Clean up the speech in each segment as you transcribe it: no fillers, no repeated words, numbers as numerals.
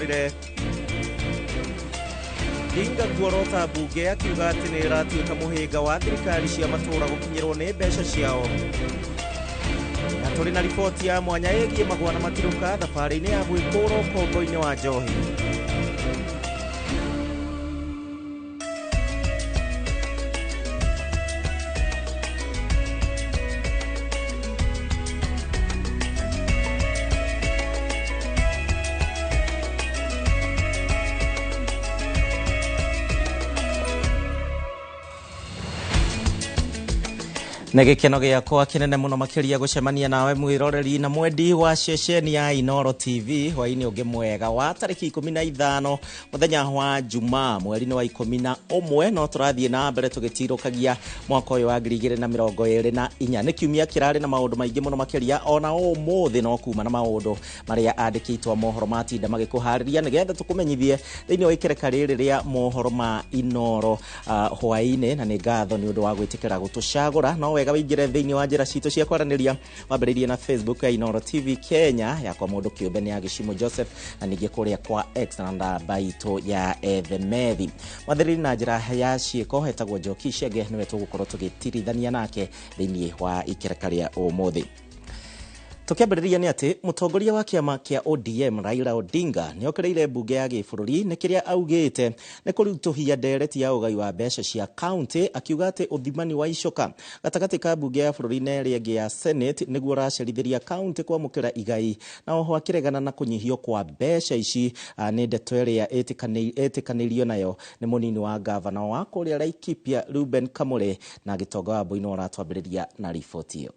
mũtũrĩre. Odinga kuorota mbunge akiuga atĩ nĩ ĩratuĩka mũhĩnga wa thirikari cia matũũra gũkinyĩrwo nĩ mbeca ciao. Na tũrĩ na riboti ya mwanya ĩgiĩ magwa na matirũka thabarĩ-inĩ ya gwĩkũra ũkombo-inĩ wa njohi. Nĩ gĩkeno gĩakwa kĩnene mũno makĩria gũcemania nawe mwĩroreri na mwendi wa ceceni ya Inooro TV hwainĩ ũngĩ mwega wa tarĩki 15 mũthenya wa Jumaa mweri-inĩ wa 11 no tũrathiĩ na mbere tũgĩtirũkagia mwaka ũyũ wa 2024. Nĩ kiumia kĩrarĩ na maũndũ maingĩ mũno makĩria ona ũmũthĩ no kuma na maũndũ marĩa andĩkĩtwo a mohoro matinda magĩkũharĩria nĩgetha tũkũmenyithie thĩinĩ wa ikereka rĩrĩ rĩa mohoro ma Inooro hwainĩ, na nĩ ngatho nĩ ũndũ wa gwĩtĩkĩra gũtũcagũra. No wega wĩingĩre thĩinĩ wa njĩra citũ cia kwaranĩria wambĩrĩirie na Facebook ya Inooro TV Kenya yakwa mũndũ kĩũmbe nĩ Agĩcimo Joseph, na ningĩ kũrĩa kwa X na namba itũ ya Ethemethi. Mwathĩrĩri na njĩra ya ciĩko etagwo Njoki Chege, nĩwe tũgũkorwo tũgĩtirithania nake thĩinĩ wa ikereka rĩa ũmũthĩ. Tũkĩambĩrĩria nĩ atĩ mũtongoria wa kĩama kĩa ODM Raila Odinga nĩ okĩrĩire mbunge ya gĩbũrũri nĩ kĩrĩa augĩte nĩ kũritũhia ndereti ya ũgai wa mbeca cia kaunti, akiuga atĩ ũthimani wa icoka gatagatĩ ka mbunge ya bũrũri na ĩrĩa ĩngĩ ya Senate nĩguo ũracerithĩria kaunti kwamũkĩra igai, na oho akĩregana na kũnyihio kwa mbeca ici nĩ ndeto ĩrĩa ĩtĩkanĩirio nayo nĩ mũnini wa gavana wa kũrĩa Laikipia Reuben Kamure, na Gĩtonga wa Mbui nĩwe ũratwambĩrĩria na riboti ĩyo.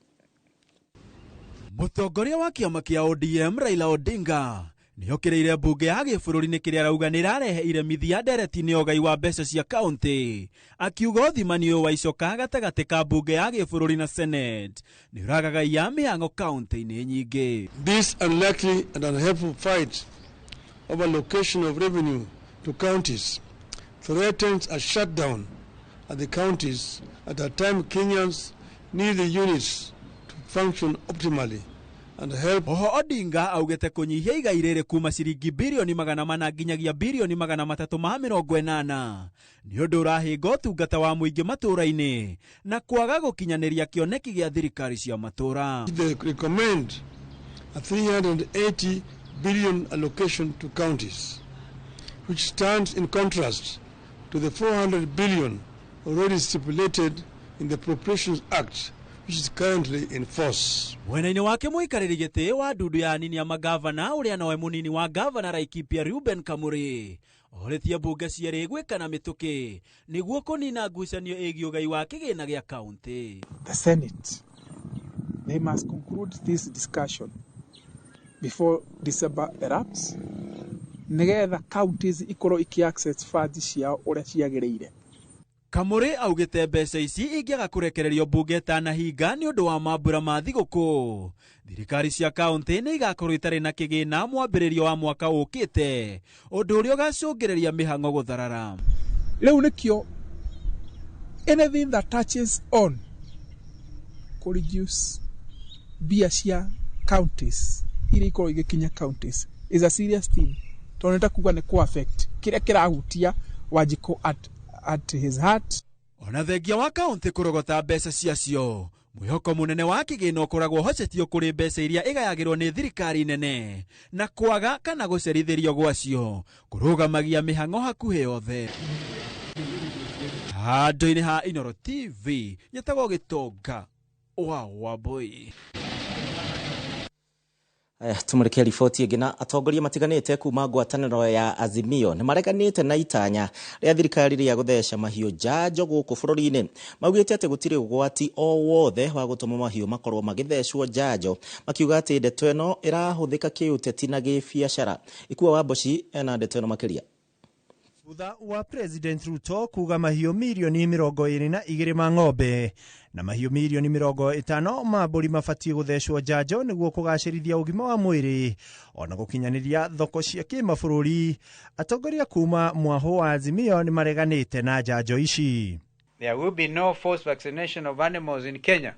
Mũtongoria wa kĩama kĩa ODM Raila Odinga nĩokĩrĩire mbunge ya gĩbũrũri nĩ kĩrĩa arauga nĩ ĩrarehe iremithia ndereti-inĩ ya ũgai wa mbeca cia kaunti, akiuga ũthimani ũyũ wa icoka gatagatĩ ka mbunge ya gĩbũrũri na Senate nĩ ũragagaia mĩhang'o kaunti-inĩ nyingĩ. This unlikely and unhelpful fight over location of revenue to counties threatens a shutdown at the counties at a time Kenyans need the units to function optimally and help. Oho Odinga augĩte kũnyihia igai rĩrĩ kuma ciringi birioni 400 nginyagia birioni 380 nĩ ũndũ ũrahĩnga ũtungata wa mũingĩ matũũra-inĩ na kwaga gũkinyanĩria kĩoneki gĩa thirikari cia matũũra. They recommend a 380 billion allocation to counties, which stands in contrast to the 400 billion already stipulated in the Appropriations Act, which is currently in force. Mwena-inĩ wake mũikarĩri gĩtĩ wa ndundu ya anini a magavana ũrĩa nowe mũnini wa gavana Laikipia Reuben Kamuri orĩtie mbunge cierĩ gwĩka na mĩtũkĩ nĩguo kũnina ngucanio ĩgiĩ ũgai wa kĩgĩna gĩa kaunti. The Senate, they must conclude this discussion before December erupts nĩgetha counties ikorwo iki-access funds ciao ũrĩa ciagĩrĩire. Kamuri augĩte mbeca ici ingĩaga kũrekererio mbunge ĩtanahinga nĩ ũndũ wa mambura ma thigũkũ, thirikari cia kaunti nĩ igakorwo itarĩ na kĩgĩna mwambĩrĩrio wa mwaka ũkĩte, ũndũ ũrĩa ũgacũngĩrĩria mĩhang'o gũtharara. Rĩu nĩkĩo anything that touches on kũ reduce mbia cia counties iria ikorwo igĩkinya counties is a serious thing, tondũ nĩ ta kuga nĩ kũ affect kĩrĩa kĩrahutia Wanjikũ at his heart. Ona thengia wa kaunti kũrogota mbeca ciacio, mwĩhoko mũnene wa kĩgĩna ũkoragwo ũhocetio kũrĩ mbeca iria ĩgayagĩrwo nĩ thirikari nene na kwaga kana gũcerithĩrio gwacio kũrũgamagia mĩhang'o hakuhĩ yothe. Handũ-inĩ ha Inooro TV nyetagwo Gĩtonga wa Wambui. Tumũrĩke riboti ĩngĩ. Na atongoria matiganĩte kuma ngwatanĩro ya Azimio nĩ mareganĩte na itanya rĩa thirikari rĩa gũtheca mahiũ njanjo gũkũ bũrũri-inĩ. Maugĩte atĩ gũtirĩ ũgwati o wothe wa gũtũma mahiũ makorwo magĩthecwo njanjo, makiuga atĩ ndeto ĩno ĩrahũthĩka kĩũteti na gĩbiacara. Ikua wa Mboci ena ndeto ĩno makĩria. Thutha wa President Ruto kuga mahiũ mirioni 22 ma ng'ombe na mahiũ mirioni 50 ma mbũri mabatiĩ gũthecwo njanjo nĩguo kũgacĩrithia ũgima wa mwĩrĩ ona gũkinyanĩria thoko cia kĩmabũrũri, atongoria kuma mwahũ wa Azimio nĩ mareganĩte na njanjo ici. There will be no forced vaccination of animals in Kenya.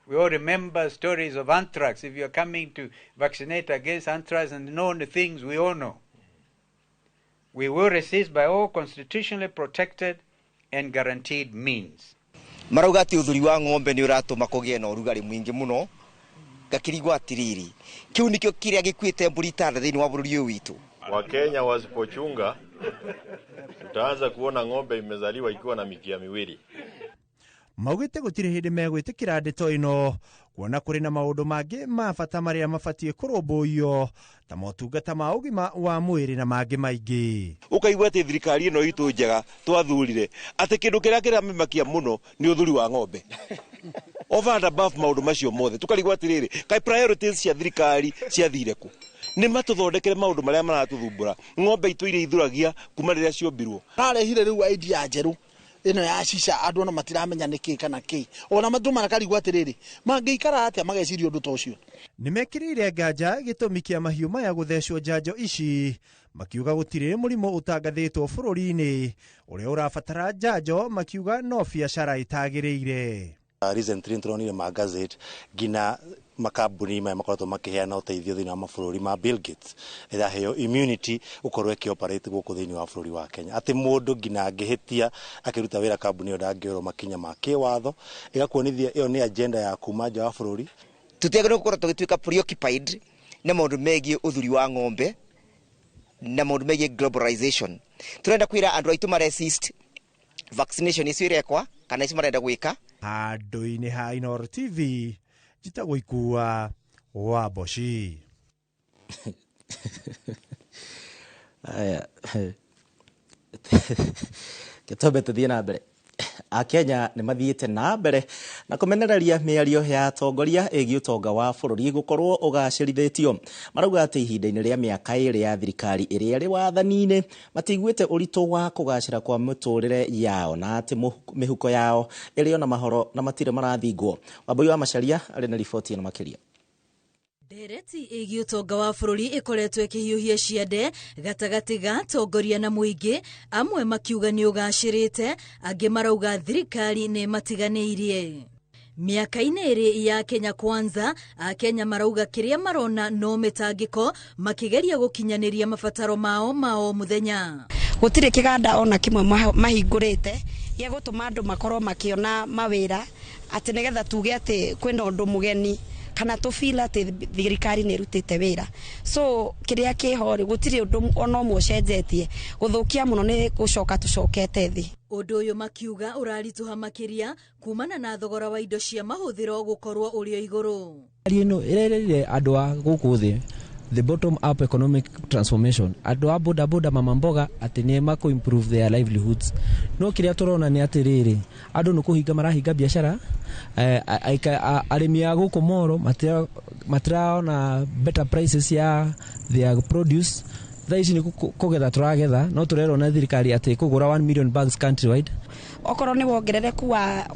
We all remember stories of anthrax. If you are coming to vaccinate against anthrax and known things we all know. We will resist by all constitutionally protected and guaranteed means. Marauga atĩ ũthuri wa ng'ombe nĩ ũratũma kũgĩe na ũrugarĩ mũingĩ mũno, ngakĩrigwo atĩrĩrĩ, kĩu nĩkĩo kĩrĩa gĩkuĩte mbũri tanda thĩinĩ wa bũrũri ũyũ witũ. Wakenya wasipochunga tutaanza kuona ng'ombe imezaliwa ikiwa na mikia miwili. Maugĩte gũtirĩ hĩndĩ megwĩtĩkĩra ndeto ĩno kuona kũrĩ na maũndũ mangĩ ma bata marĩa mabatiĩ kũrũmbũiyo ta motungata ma ũgima wa mwĩrĩ na mangĩ maingĩ. Ũkaigua atĩ thirikari ĩno itũ njega twathurire atĩ kĩndũ kĩrĩa kĩramĩmakia mũno nĩ ũthuri wa ng'ombe. Over and above maũndũ macio mothe tũkarigwo atĩrĩrĩ, kaĩ priorities cia thirikari ciathire kũ? Nĩ matũthondekere maũndũ marĩa maratũthumbũra. Ng'ombe itũ iria ithuragia kuma rĩrĩa ciombirwo. Ararehire rĩu idea njerũ ĩno ya cica, andũ ona matiramenya nĩ kĩ kana kĩ, ona andũ marakarigwo atĩrĩrĩ, mangĩikara atĩa mageciria ũndũ ta ũcio. Nĩmekĩrĩire nganja gĩtũmi kĩa mahiũ maya gũthecwo njanjo ici, makiuga gũtirĩ mũrimũ ũtangathĩtwo bũrũri-inĩ ũrĩa ũrabatara njanjo, makiuga no biacara ĩtagĩrĩire. Recently nĩtũronire magazeti nginya makambuni maya makoretwo makĩheana ũteithio thĩinĩ wa mabũrũri ma Bill Gates ĩraheo immunity gũkorwo ĩkĩoperate gũkũ thĩinĩ wa bũrũri wa Kenya, atĩ mũndũ nginya angĩhĩtia akĩruta wĩra kambuni ĩyo ndangĩoerwo makinya ma kĩwatho, ĩgakuonithia ĩyo nĩ agenda ya kuma nja wa bũrũri. Tũtiagĩrĩirwo gũkorwo tũgĩtuĩka preoccupied na maũndũ megiĩ ũthuri wa ng'ombe na maũndũ megiĩ globalization. Tũrenda kwĩra andũ aitũ maresist vaccination icio irekwa kana icio marenda gwĩka. Handũ-inĩ ha Inooro TV njĩtagwo Ikua wa Mboci. Aya, gĩtombe tũthiĩ na mbere. Akenya nĩ mathiĩte na mbere na kũmenereria mĩario ya atongoria ĩgiĩ ũtonga wa bũrũri gũkorwo ũgacĩrithĩtio. Marauga atĩ ihinda-inĩ rĩa mĩaka ĩrĩ ya thirikari ĩrĩa ĩrĩ wathani-inĩ matiguĩte ũritũ wa kũgacĩra kwa mĩtũrĩre yao na atĩ mĩhuko yao ĩrĩ ona mahoro na matirĩ marathingwo. Wambui wa Macharia arĩ na riboti ĩno makĩria. Ndereti ĩgiĩ ũtonga wa bũrũri ĩkoretwo ĩkĩhiũhia ciande gatagatĩ ga atongoria na mũingĩ, amwe makiuga nĩ ũgacĩrĩte, angĩ marauga thirikari nĩ matiganĩirie. Mĩaka-inĩ ĩrĩ ya Kenya Kwanza, Akenya marauga kĩrĩa marona no mĩtangĩko makĩgeria gũkinyanĩria mabataro mao ma o mũthenya. Gũtirĩ kĩganda ona kĩmwe mahingũrĩte gĩa gũtũma andũ makorwo makĩona mawĩra atĩ nĩgetha tuge atĩ kwĩna ũndũ mũgeni kana tũfeel atĩ thirikari nĩ ĩrutĩte wĩra. So kĩrĩa kĩho rĩ, gũtirĩ ũndũ ona ũmwe ũcenjetie, gũthũkia mũno nĩ gũcoka tũcokete thĩ. Ũndũ ũyũ makiuga ũraritũha makĩria kumana na thogora wa indo cia mahũthĩro gũkorwo ũrĩ o igũrũ. Ĩno ĩrereire andũ a gũkũ thĩ the bottom up economic transformation, andũ a boda boda, mama mboga atĩ nĩ makũ improve their livelihoods. No kĩrĩa tũrona nĩ atĩrĩrĩ, andũ nĩ kũhinga marahinga biacara, arĩmi a gũkũ Moro matiraona better prices ya their produce. Thaa ici nĩ kũgetha tũragetha, no tũrerwo na thirikari atĩ kũgũra 1 million bags countrywide. Okorwo nĩ wongerereku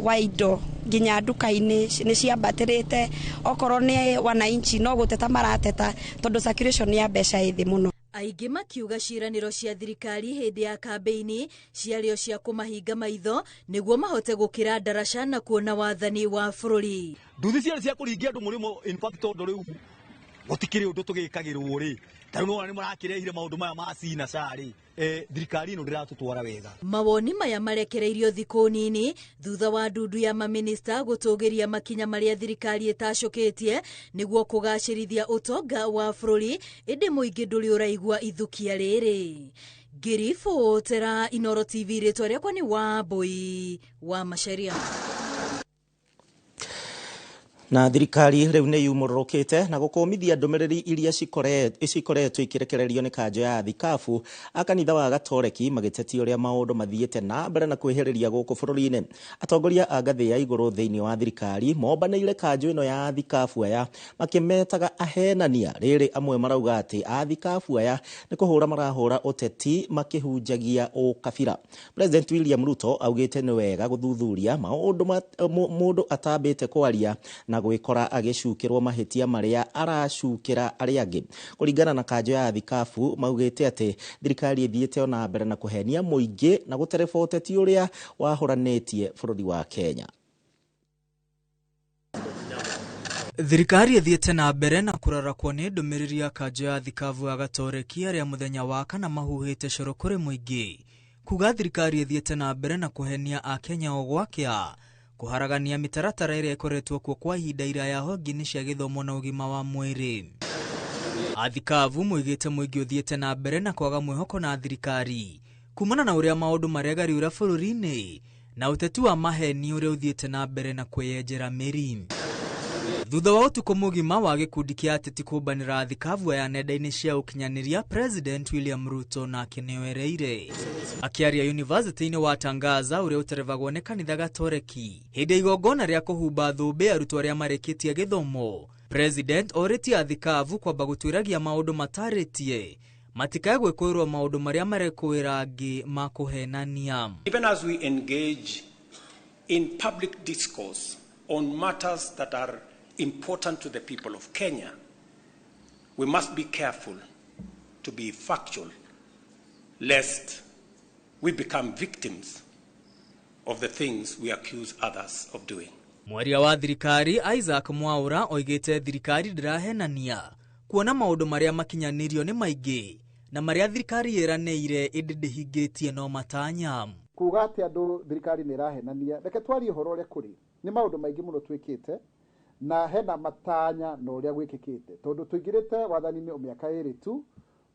wa indo nginya nduka-inĩ nĩ ciambatĩrĩte, okorwo nĩ wananchi no gũteta marateta tondũ circulation ya mbeca ĩ thĩ mũno. Aingĩ makiuga ciĩranĩro cia thirikari hĩndĩ ya kambĩini ciarĩ o cia kũmahinga maitho nĩguo mahote gũkĩra ndaraca na kuona wathani wa bũrũri. Nduthi ciarĩ cia kũringia andũ mũrĩmo, in fact tondũ rĩu gũtikĩrĩ ũndũ tũgĩkagĩrwo rĩ, ta rĩu nĩwona nĩmarakĩrehire maũndũ maya ma cina ca rĩ, thirikari ĩno ndĩratũtwara wega. Mawoni maya marekereirio thikũ nini thutha wa ndundu ya maminista gũtũgĩria makinya marĩa thirikari ĩtacũkĩtie nĩguo kũgacĩrithia ũtonga wa bũrũri, ĩndĩ mũingĩ ndũrĩ ũraigua ithukia rĩrĩ. Ngĩribotera Inooro TV, rĩtwa rĩakwa nĩ Wambui wa Macharia. Na thirikari rĩu nĩ yumũrũrũkĩte na gũkũmithia ndũmĩrĩri iria cikoretwo ikĩrekererio nĩ kanjũ ya thikabu a kanitha wa Gatoreki magĩtetia ũrĩa maũndũ mathiĩte na mbere na kwĩhĩrĩria gũkũ bũrũri-inĩ. Atongoria a ngathĩ ya igũrũ thĩinĩ wa thirikari mombanĩire kanjũ ĩno ya thikabu aya makĩmetaga ahenania, rĩrĩ amwe marauga atĩ athikabu aya nĩ kũhũra marahũra ũteti makĩhunjagia ũkabira. President William Ruto augĩte nĩ wega gũthuthuria maũndũ mũndũ atambĩte kwaria na gwĩkora agĩcukĩrwo mahĩtia marĩa aracukĩra arĩa angĩ. Kũringana na kanjũ ya thikabu maugĩte atĩ thirikari ĩthiĩte ona mbere na kũhenia mũingĩ na gũtereba ũteti ũrĩa wahũranĩtie bũrũri wa Kenya. Thirikari ĩthiĩte na mbere na kũrarakwo nĩ ndũmĩrĩri ya kanjũ ya thikabu ya Gatoreki arĩa mũthenya wa kana mahuhĩte coro kũrĩ mũingĩ kuga thirikari ĩthiĩte na mbere na kũhenia akenya o gwakĩa kũharagania mĩtaratara ĩrĩa ĩkoretwo kuo kwa ihinda iraya honge-inĩ cia gĩthomo na ũgima wa mwĩrĩ. Athikabu moigĩte mũingĩ ũthiĩte na mbere na kwaga mwĩhoko na thirikari kumana na ũrĩa maũndũ maregariũra bũrũri-inĩ na ũteti wa maheni ũrĩa ũthiĩte na mbere na kwĩyenjera mĩri. Thutha wa ũtukũ mũgima wa gĩkundi kĩa ateti kũmbanĩra thikabu aya nenda-inĩ cia ũkinyanĩria, President William Ruto nake nĩoereire. Akĩaria yunivasĩtĩ-inĩ wa Tangaza ũrĩa ũterebagwo nĩ kanitha Gatoreki hĩndĩ ya igongona rĩa kũhumba thũmbĩ arutwo arĩa marĩkĩtie gĩthomo, President orĩtie athikabu kwamba gũtuĩragia maũndũ matarĩtie matikae gwĩkũĩrwo maũndũ marĩa marekũĩra angĩ ma kũhenania. Even as we engage in public discourse on matters that are important to the people of Kenya, we must be careful to be factual, lest we become victims of the things we accuse others of doing. Mwaria wa thirikari Isaac Mwaura oigĩte thirikari ndĩrahenania kuona maũndũ marĩa makinyanĩrio nĩ maingĩ na marĩa thirikari ĩranĩire ĩndĩ ndĩhingĩtie no matanya. Kuga atĩ andũ thirikari nĩ ĩrahenania, reke twarie ũhoro ũrĩa kũrĩ. Nĩ maũndũ maingĩ mũno twĩkĩte na hena matanya na ũrĩa gwĩkĩkĩte, tondũ tũingĩrĩte wathani-inĩ o mĩaka ĩrĩ tu,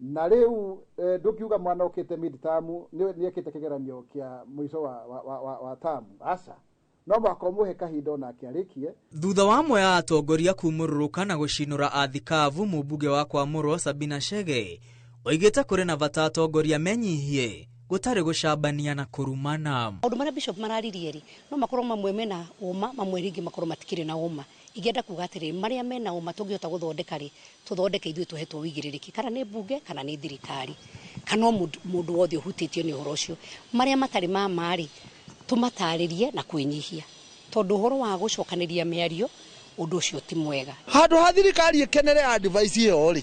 na rĩu ndũngiuga mwana ũkĩte mid-term nĩ ekĩte kĩgeranio kĩa mũico wa tamu, aca, no mũhaka ũmũhe kahinda onake arĩkie. Thutha wa amwe a atongoria kumũrũrũka na gũcinũra athikabu, mũmbunge wa Kwamũrwo Sabina Chege oigĩte kũrĩ na bata atongoria menyihie gũtarĩ gũcambania na kũrumana. Maũndũ marĩa bishop mararirie rĩ, no makorwo mamwe mena ũma, mamwe rĩngĩ makorwo matikĩrĩ na ũma. Ingĩenda kuga atĩrĩ, marĩa mena ũma tũngĩhota gũthondeka rĩ, tũthondeke ithuĩ tũhetwo ũigĩrĩrĩki, kana nĩ mbunge kana nĩ thirikari, kana o mũndũ wothe ũhutĩtio nĩ ũhoro ũcio. Marĩa matarĩ ma ma rĩ, tũmatarĩrie na kwĩnyihia, tondũ ũhoro wa gũcokanĩria mĩario ũndũ ũcio ti mwega. Handũ ha thirikari ĩkenere advice ĩyo rĩ,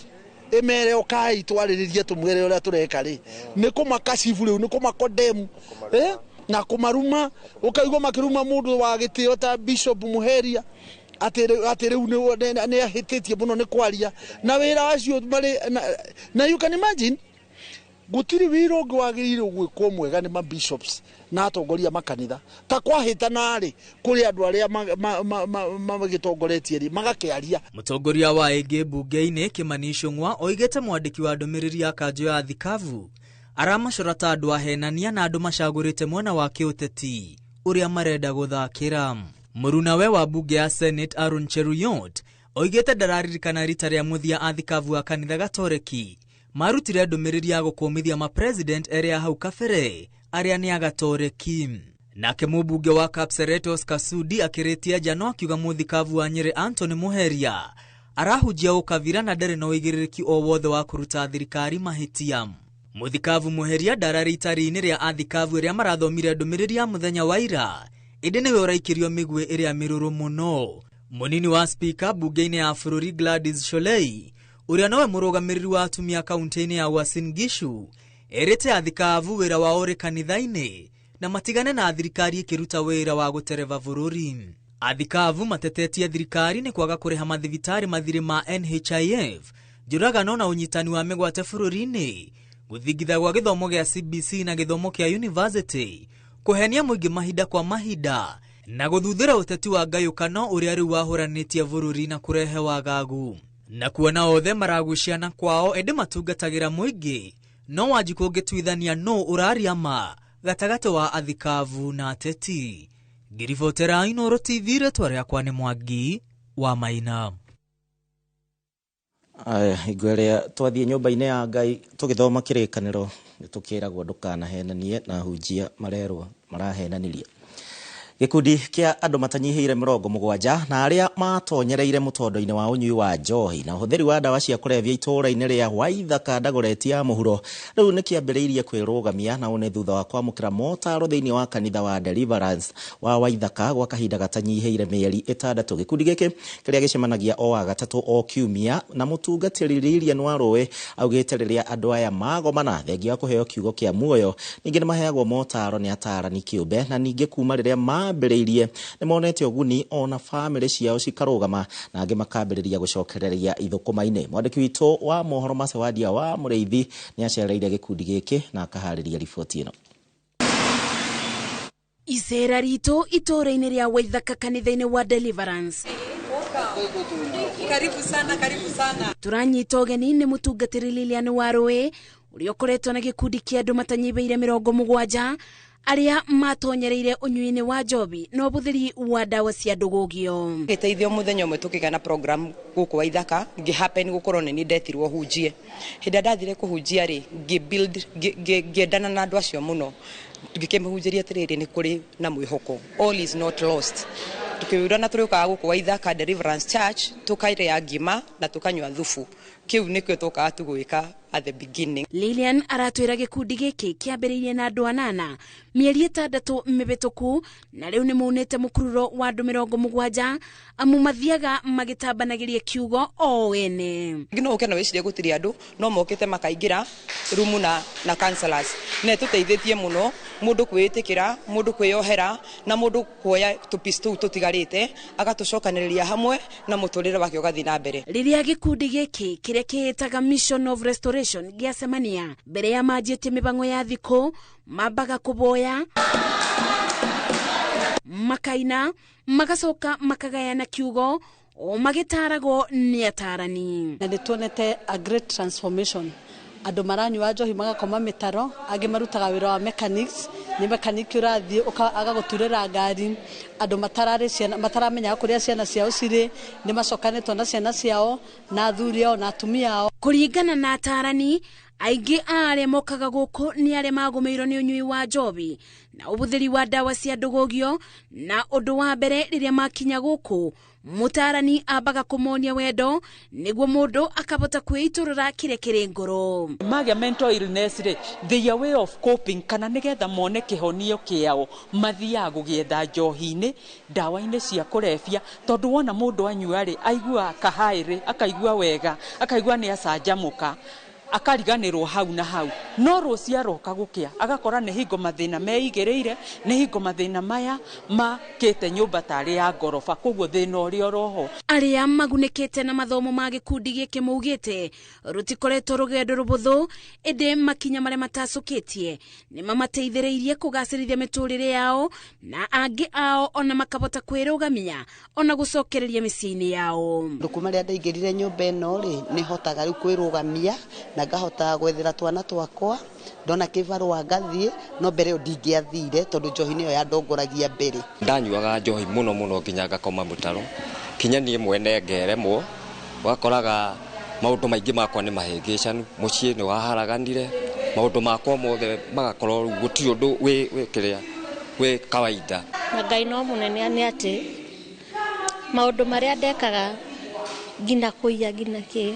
ĩmere ũkai twarĩrĩrie tũmwĩre ũrĩa tũreka rĩ, nĩ kũmakacibu rĩu, nĩ kũmakondemu na kũmaruma, ũkaigua makĩruma mũndũ wa gĩtĩo ta Bishop Muheria atĩ rĩu nĩ ahĩtĩtie mũno nĩ kwaria na wĩra acio marĩ na you can imagine gũtirĩ wĩra ũngĩ wagĩrĩirwo gwĩkwo mwega nĩ mabishops na atongoria makanitha ta kwahĩtana rĩ kũrĩ andũ arĩa magĩtongoretie rĩ magakĩaria. Mũtongoria wa ĩngĩ mbunge-inĩ Kimani Ichung'wa oigĩte mwandĩki wa ndũmĩrĩri ya kanjũ ya thikabu aramacora ta andũ ahenania na andũ macagũrĩte mwena wa kĩũteti ũrĩa marenda gũthakĩra. Mũrunawe wa mbunge ya Senate Aaron Cheruiyot oigĩte ndararirikana rita rĩa mũthia athikabu a kanitha Gatoreki marutire ndũmĩrĩri ya gũkũmithia mapresident erĩa hau kabere arĩa nĩ agatoreki. Nake mũmbunge wa Kapseret Oscar Sudi akĩrĩtie njano akiuga mũthikabu wa Nyĩrĩ Anthony Muheria arahunjia ũkabira na ndarĩ na ũigĩrĩrĩki o wothe wa kũruta thirikari mahĩtia. Mũthikabu Muheria ndararĩ itari-inĩ rĩa athikabu ĩrĩa marathomire ndũmĩrĩri ya mũthenya wa ira, ĩndĩ nĩwe ũraikĩrio mĩguĩ ĩrĩa mĩrũrũ mũno. Mũnini wa spika mbunge-inĩ ya bũrũri Gladys Sholei ũrĩa nowe mũrũgamĩrĩri wa atumia kaunti-inĩ ya Uasin Gishu erĩte athikabu wĩra wao ũrĩ kanitha-inĩ na matigane na thirikari ĩkĩruta wĩra wa gũtereva bũrũri. Athikabu matetetie thirikari nĩ kwaga kũrĩha mathibitarĩ mathirĩ ma NHIF, njũragano na ũnyitani wa mĩgwate bũrũri-inĩ, gũthingitha gwa gĩthomo gĩa CBC na gĩthomo kĩa university, kũhenia mũingĩ mahinda kwa mahinda na gũthuthĩra ũteti wa ngayũkano ũrĩa rĩu wahũranĩtie bũrũri na kũrehe wagagu. Na kuona othe maraguciana kwao ĩndĩ matungatagĩra mũingĩ, no Wanjikũ ũngĩtuithania nũ ũraria ma gatagatĩ wa athikabu na ateti. Ngĩribotera Inooro TV, rĩtwa rĩakwa nĩ Mwangi wa Maina. Aya, hingo ĩrĩa twathiĩ nyũmba-inĩ ya Ngai tũgĩthoma kĩrĩkanĩro nĩ tũkĩragwo ndũkanahenanie na hunjia marerwo marahenanirie. Gĩkundi kĩa andũ matanyihĩire 70 na arĩa matonyereire mũtondo-inĩ wa ũnyui wa njohi na ũhũthĩri wa ndawa cia kũrebia itũũra-inĩ rĩa Waithaka Dagoretti ya mũhuro rĩu nĩ kĩambĩrĩirie kwĩrũgamia, na ũũ nĩ thutha wa kwamũkĩra motaro thĩinĩ wa kanitha wa Deliverance wa Waithaka gwa kahinda gatanyihĩire mĩeri 6. Gĩkundi gĩkĩ kĩrĩa gĩcemanagia o Wagatatũ o kiumia na mũtungatĩri Lilian Warũĩ augĩte rĩrĩa andũ aya magomana thengia wa kũheo kiugo kĩa muoyo ningĩ nĩ maheagwo motaro nĩ atarani kĩũmbe, na ningĩ kuma rĩrĩa mambĩrĩirie nĩ monete ũguni ona bamĩrĩ ciao cikarũgama na angĩ makambĩrĩria gũcokereria ithũkũma-inĩ. Mwandĩki witũ wa mohoro Macewadia wa Mũrĩithi nĩ acereire gĩkundi gĩkĩ na akaharĩria riboti ĩno. Icera ritũ itũũra-inĩ rĩa Waithaka kanitha-inĩ wa Deliverance. Karibu sana, karibu sana. Tũranyita ũgeni nĩ mũtungatĩri Lilian Warũĩ ũrĩa ũkoretwo na gĩkundi kĩa andũ matanyihĩire 70 arĩa matonyereire ũnyui-inĩ wa njobi na ũbũthĩri wa ndawa cia ndũgũgio. Gĩteithio mũthenya ũmwe tũkĩgĩa na program gũkũ Waithaka, ngĩ happen gũkorwo nĩ niĩ ndetirwo hunjie. Hĩndĩ ĩrĩa ndathire kũhunjia rĩ, ngĩ build ngĩendana na andũ acio mũno. Ngĩkĩmahunjĩria atĩrĩrĩ, nĩ kũrĩ na mwĩhoko, all is not lost. Tukiurana tũrĩũkaga gũkũ Waithaka Deliverance Church, tũkarĩa ngima na tũkanyua thubu. Kĩu nĩkĩo tũkaga tu gwĩka at the beginning. Lilian aratwĩra gĩkundi gĩkĩ kĩambĩrĩirie na andũ 8 mĩeri 6 mĩhĩtũku na rĩu nĩ maunĩte mũkururo wa andũ 70 amu mathiaga magĩtambanagĩria kiugo o ene. No ũke na wĩcirie gũtirĩ andũ no mokĩte makaingĩra rumu na counselors. Na ĩtũteithĩtie mũno mũndũ kwĩĩtĩkĩra, mũndũ kwĩyohera na mũndũ kuoya tũpiece tũu tũtigarĩte agatũcokanĩrĩria hamwe na mũtũrĩre wake ũgathiĩ na mbere. Rĩrĩa gĩkundi gĩkĩ kĩrĩa kĩĩtaga Mission of Restoration gĩacemania mbere ya manjĩtie mĩbango ya thikũ mambaga kũboya, makaina, magacoka makagayana kiugo o magĩtaragwo nĩ atarani. Na nĩ tuonete a great transformation. Andũ maranyua njohi magakoma mĩtaro, angĩ marutaga wĩra wa mechanics, nĩ mechanic ũrathiĩ agagũturĩra ngari. Andũ matararĩ ciana, mataramenyaga kũrĩa ciana ciao cirĩ, nĩ macokanĩtwo na ciana ciao na athuri ao na atumia ao. Kũringana na atarani, aingĩ a arĩa mokaga gũkũ nĩ arĩa magũmĩirwo nĩ ũnyui wa njobi na ũbũthĩri wa ndawa cia ndũgũgio, na ũndũ wa mbere rĩrĩa makinya gũkũ mũtarani ambaga kũmonia wendo nĩguo mũndũ akabota kwĩitũrũra kĩrĩa kĩrĩ ngoro. Magĩa mental illness rĩ, their way of coping kana nĩgetha mone kĩhonio kĩao mathiaga gũgĩetha njohi-inĩ, ndawa-inĩ cia kũrebia, tondũ wona mũndũ anyua rĩ, aiguaga kahaĩrĩ, akaigua wega, akaigua nĩ acanjamũka, akariganĩrwo hau na hau. No rũciũ aroka gũkĩa agakora nĩ hingo mathĩna meigĩrĩire, nĩ hingo mathĩna maya makĩte nyũmba tarĩ ya ngoroba, koguo thĩna ũrĩa ũroho. Arĩa magunĩkĩte na mathomo ma gĩkundi gĩkĩ maugĩte rũtikoretwo rũgendo rũbũthũ, ĩndĩ makinya marĩa matacũkĩtie nĩ mamateithĩrĩirie kũgacĩrithia mĩtũrĩre yao na angĩ ao ona makabota kwĩrũgamia ona gũcokereria mĩciĩ-inĩ yao. Kuma rĩrĩa ndaingĩrire nyũmba ĩno rĩ, nĩ hotaga rĩu kwĩrũgamia na ngahota gwethera twana twakwa, ndona kĩbarũa ngathiĩ, no mbere ĩyo ndingĩathire tondũ njohi nĩyo yandongoragia mbere. Ndanyuaga njohi mũno mũno nginya ngakoma mũtaro, kinya niĩ mwene ngeremwo, ũgakoraga maũndũ maingĩ makwa nĩ mahĩngĩcanu, mũciĩ nĩ waharaganire, maũndũ makwa mothe magakorwo rĩu gũtirĩ ũndũ wĩ kĩrĩa wĩ kawaida. Na Ngai no mũnene nĩ atĩ maũndũ marĩa ndekaga nginya kũiya nginya kĩ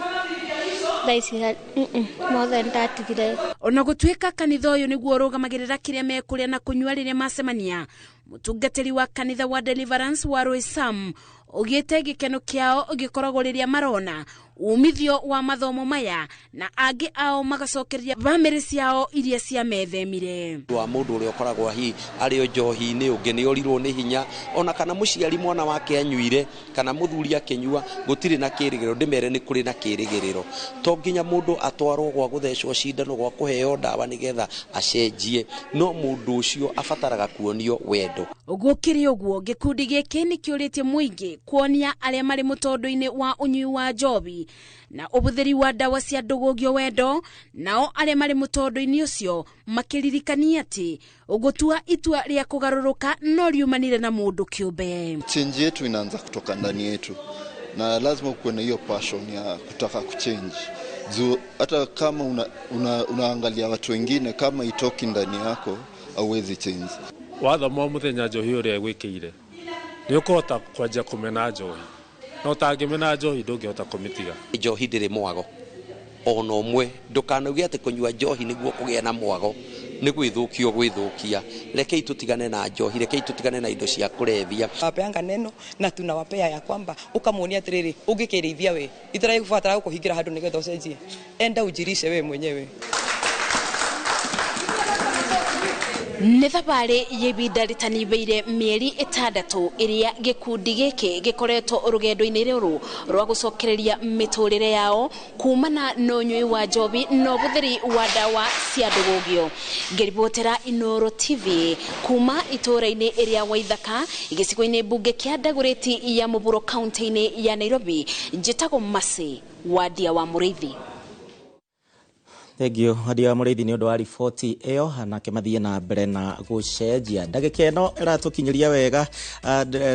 mothe ndatigire. Ona gũtuĩka kanitha ũyũ nĩguo ũrũgamagĩrĩra kĩrĩa mekũrĩa na kũnyua rĩrĩa macemania, mũtungatĩri wa kanitha wa Deliverance wa Roy Sam ũgĩte gĩkeno kĩao gĩkoragwo rĩrĩa marona umithio wa mathomo maya na angĩ ao magacokereria bamĩrĩ ciao iria ciamethemire. Wa mũndũ ũrĩa ũkoragwo hihi arĩ o njohi-inĩ, ũngĩ nĩ orirwo nĩ hinya, ona kana mũciari mwana wake anyuire kana mũthuri akĩnyua, gũtirĩ na kĩrĩgĩrĩro. Ndĩmere nĩ kũrĩ na kĩrĩgĩrĩro. To nginya mũndũ atwarwo gwa gũthecwo cindano, gwa kũheo ndawa nĩgetha acenjie, no mũndũ ũcio abataraga kuonio wendo. Gũkĩrĩ ũguo, gĩkundi gĩkĩ nĩ kĩũrĩtie mũingĩ kuonia arĩa marĩ mũtondo-inĩ wa ũnyui wa njobi na ũbũthĩri wa ndawa cia ndũgũgio wendo, nao arĩa marĩ mũtondo-inĩ ũcio makĩririkania atĩ ũgũtua itua rĩa kũgarũrũka no riumanire na mũndũ kĩũmbe. Change yetu inaanza kutoka ndani yetu, na lazima ukuwe na hiyo passion ya kutaka kuchange. Hata kama unaangalia watu wengine, kama itoki ndani yako hauwezi change. Wathoma mũthenya njohi ũrĩa gwĩkĩire nĩ ũkũhota kwanjia kũmena njohi, no ũtangĩmena njohi ndũngĩhota kũmĩtiga. Njohi ndĩrĩ mwago ona ũmwe, ndũkanauge atĩ kũnyua njohi nĩguo kũgĩa na mwago, nĩ gwĩthũkia gwĩthũkia. Rekei tũtigane na njohi, rekei tũtigane na indo cia kũrebia. Wapeanga neno na tunawapea ya kwamba ukamuonia atiriri, ũngĩkĩrĩithia we itaraigũbatara gũkũhingĩra handũ nĩgetha ũcenjie, enda ujirishe we mwenyewe. Nĩ thabarĩ ya ibinda rĩtanibĩire mĩeri 6 ĩrĩa gĩkundi gĩkĩ gĩkoretwo rũgendo-inĩ rũrũ rwa gũcokereria mĩtũrĩre yao kumana na ũnyui wa njohi na ũhũthĩri wa ndawa cia ndũgũgio. Ngĩribotera Inooro TV kuma itũũra-inĩ rĩa Waithaka gĩcigo-inĩ mbunge kĩa Dagoretti ya Mũhuro kaunti-inĩ ya Nairobi, njĩtagwo Mercy Wandia wa Mũrĩithi. Thengiũ Wandia wa Mũrĩithi nĩ ũndũ wa riboti ĩyo, nake mathiĩ na mbere na gũcenjia. Ndagĩka ĩno ĩratũkinyĩria wega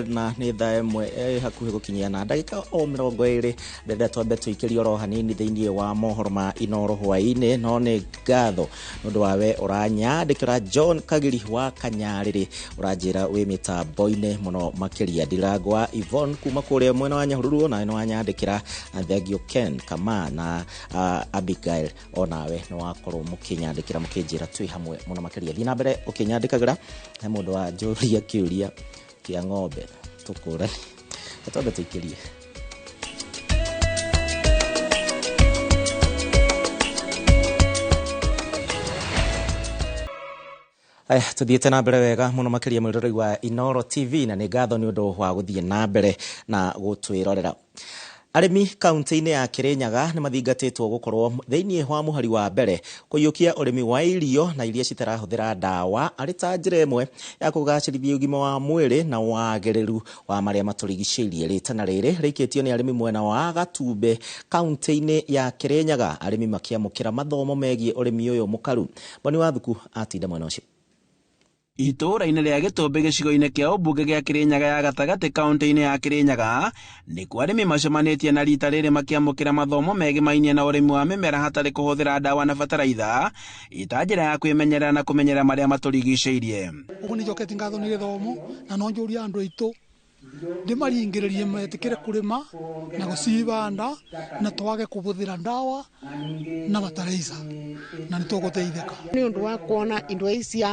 na nĩ thaa 1 hakuhĩ gũkinyia na ndagĩka o 20. Ndĩrenda twambe tũikĩrie oro hanini thĩinĩ wa mohoro ma Inooro hwaĩ-inĩ, no nĩ ngatho nĩ ũndũ wa we ũranyandĩkĩra. John Kagiri wa Kanyarĩrĩ ũranjĩra wĩ mĩtambo-inĩ mũno makĩria. Ndirangwa Yvonne kuma kũrĩa mwena wa Nyahururu nawe nĩ wanyandĩkĩra. Thengiũ Ken Kama na Abigail onawe nĩ wakorwo mũkĩnyandĩkĩra mũkĩnjĩra twĩ hamwe mũno makĩria. Thiĩ na mbere ũkĩnyandĩkagĩra. He mũndũ wanjũria kĩũria kĩa ng'ombe tũkũrani, twambe tũikĩrie. Aya, tuthiĩte na mbere wega mũno makĩria mwĩroreri wa Inooro TV, na nĩ ngatho nĩ ũndũ wa gũthiĩ na mbere na gũtwĩrorera. Arĩmi kaunti-inĩ ya Kirinyaga nĩ mathingatĩtwo gũkorwo thĩinĩ wa mũhari wa mbere kũiyũkia ũrĩmi wa irio na iria citarahũthĩra ndawa arĩ ta njĩra ĩmwe ya kũgacĩrithia ũgima wa mwĩrĩ na wagĩrĩru wa marĩa matũrigicĩirie. Rĩtana rĩrĩ rĩikĩtio nĩ arĩmi mwena wa Gatumbe kaunti-inĩ ya Kirinyaga, arĩmi makĩamũkĩra mathomo megiĩ ũrĩmi ũyũ mũkaru. Boni wa Thuku atinda mwena ũcio. Itũũra-inĩ rĩa Gĩtũmbĩ gĩcigo-inĩ kĩa ũmbunge gĩa Kirinyaga ya gatagatĩ kaunti-inĩ ya Kirinyaga nĩkuo arĩmi macemanĩtie na rita rĩrĩ makĩamũkĩra mathomo megemainie na ũrĩmi wa mĩmera hatarĩ kũhũthĩra ndawa na bataraitha ita njĩra ya kwĩmenyerera na kũmenyerera marĩa matũrigicĩirie. Ũguo nĩ njokete ngatho nĩ gĩthomo na no njũrie andũ aitũ ndĩmaringĩrĩrie metĩkĩre kũrĩma na gũcibanda na twage kũhũthĩra ndawa na bataraitha na nĩtũgũteithĩka. Nĩ ũndũ wa kuona indo ici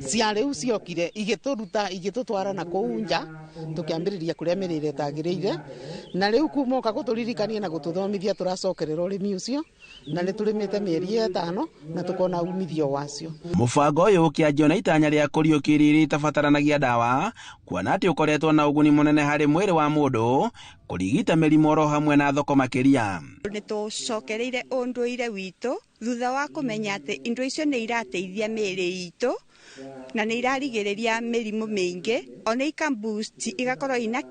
cia rĩu ciokire igĩtũruta igĩtũtwara na kũu nja tũkĩambĩrĩria kũrĩa mĩrĩre ĩtagĩrĩire, na rĩu kuma ũka gũtũririkania na gũtũthomithia tũracokerera ũrĩmi ũcio na nĩ tũrĩmĩte mĩeri 5 na tũkona umithio wacio. Mũbango ũyũ ũkĩanjio na itanya rĩa kũriũkia irio iria itabataranagia ndawa, kuona atĩ ũkoretwo na ũguni mũnene harĩ mwĩrĩ wa mũndũ kũrigita mĩrimũ oro hamwe na thoko makĩria. Nĩ tũcokereire ũndũire witũ thutha wa kũmenya atĩ indo icio nĩ irateithia mĩĩrĩ itũ na nĩ irarigĩrĩria mĩrimũ mĩingĩ, ona ika boost igakorwo ina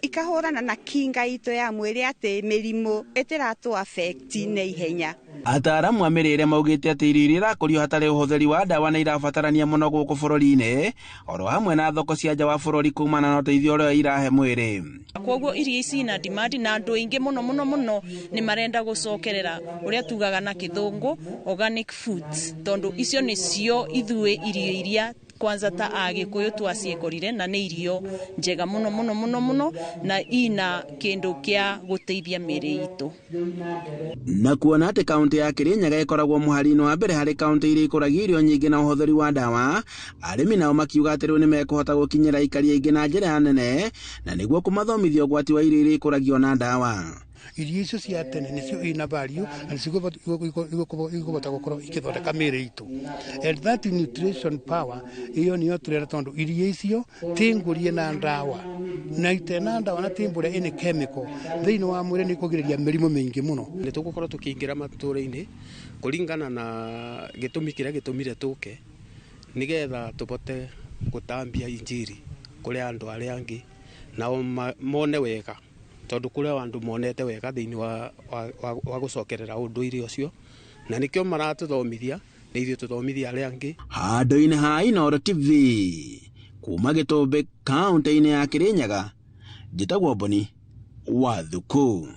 ikahũrana na kinga itũ ya mwĩrĩ atĩ mĩrimũ ĩtĩratũ affect na ihenya. Ataaramu a mĩrĩre maugĩte atĩ irio iria irakũrio hatarĩ ũhũthĩri wa ndawa nĩ irabatarania mũno gũkũ bũrũri-inĩ oro hamwe na thoko cia nja wa bũrũri kumana na ũteithio ũrĩa irahe mwĩrĩ. Koguo irio ici ina demand na andũ aingĩ mũno mũno mũno nĩ marenda gũcokerera ũrĩa tugaga na kĩthũngũ organic foods, tondũ icio nĩcio ithuĩ irio iria kwanza ta Agĩkũyũ twaciĩkorire na nĩ irio njega mũno mũno mũno mũno na ina kĩndũ kĩa gũteithia mĩĩrĩ itũ. Na kuona atĩ kaunti ya Kirinyaga ĩkoragwo mũhari-inĩ wa mbere harĩ kaunti iria ikũragia irio nyingĩ na ũhũthĩri wa ndawa, arĩmi nao makiuga atĩ rĩu nĩmekũhota gũkinyĩra aikari aingĩ na njĩra nene na nĩguo kũmathomithia ũgwati wa irio iria ikũragio na ndawa. Irio icio cia tene nĩcio ina value na nĩcio ikũhota gũkorwo ikĩthondeka mĩĩrĩ itũ, and that nutrition power iyo nĩyo tũrenda, tondũ irio icio ti ngũrie na ndawa na itena ndawa na ti mbũre ĩnĩ chemical thĩinĩ wa mwĩrĩ, nĩ kũgirĩrĩria mĩrimũ mĩingĩ mũno. Nĩ tũgũkorwo tũkĩingĩra matũũra-inĩ kũringana na gĩtũmi kĩrĩa gĩtũmire tũke, nĩgetha tũbote gũtambia injiri kũrĩ andũ arĩa angĩ nao mone wega, tondũ kũrĩ andũ monete wega thĩinĩ wa gũcokerera ũndũire ũcio, na nĩkĩo maratũthomithia nĩ ithuĩ tũthomithia arĩa angĩ. Handũ-inĩ ha Inooro TV kuma Gĩtũmbĩ kaunti-inĩ ya Kirinyaga, njĩtagwo Boni wa Thuku.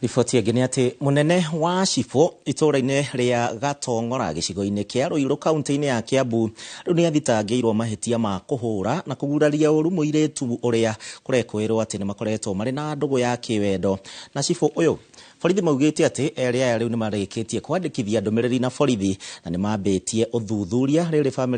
Riboti ĩngĩ nĩ atĩ mũnene wa cibũ itũũra-inĩ rĩa Gatong'ora gĩcigo-inĩ kĩa Ruiru kaunti-inĩ ya Kiambu rĩu nĩ athitangĩirwo mahĩtia ma kũhũra na kũguraria ũru mũirĩtu ũrĩa kũrekũĩrwo atĩ nĩ makoretwo marĩ na ndũgũ ya kĩwendo na cibũ ũyũ. Borithi maugĩte atĩ erĩ aya rĩu nĩ marĩkĩtie kwandĩkithia ndũmĩrĩri na borithi na nĩ mambĩtie ũthuthuria rĩrĩ famĩlĩ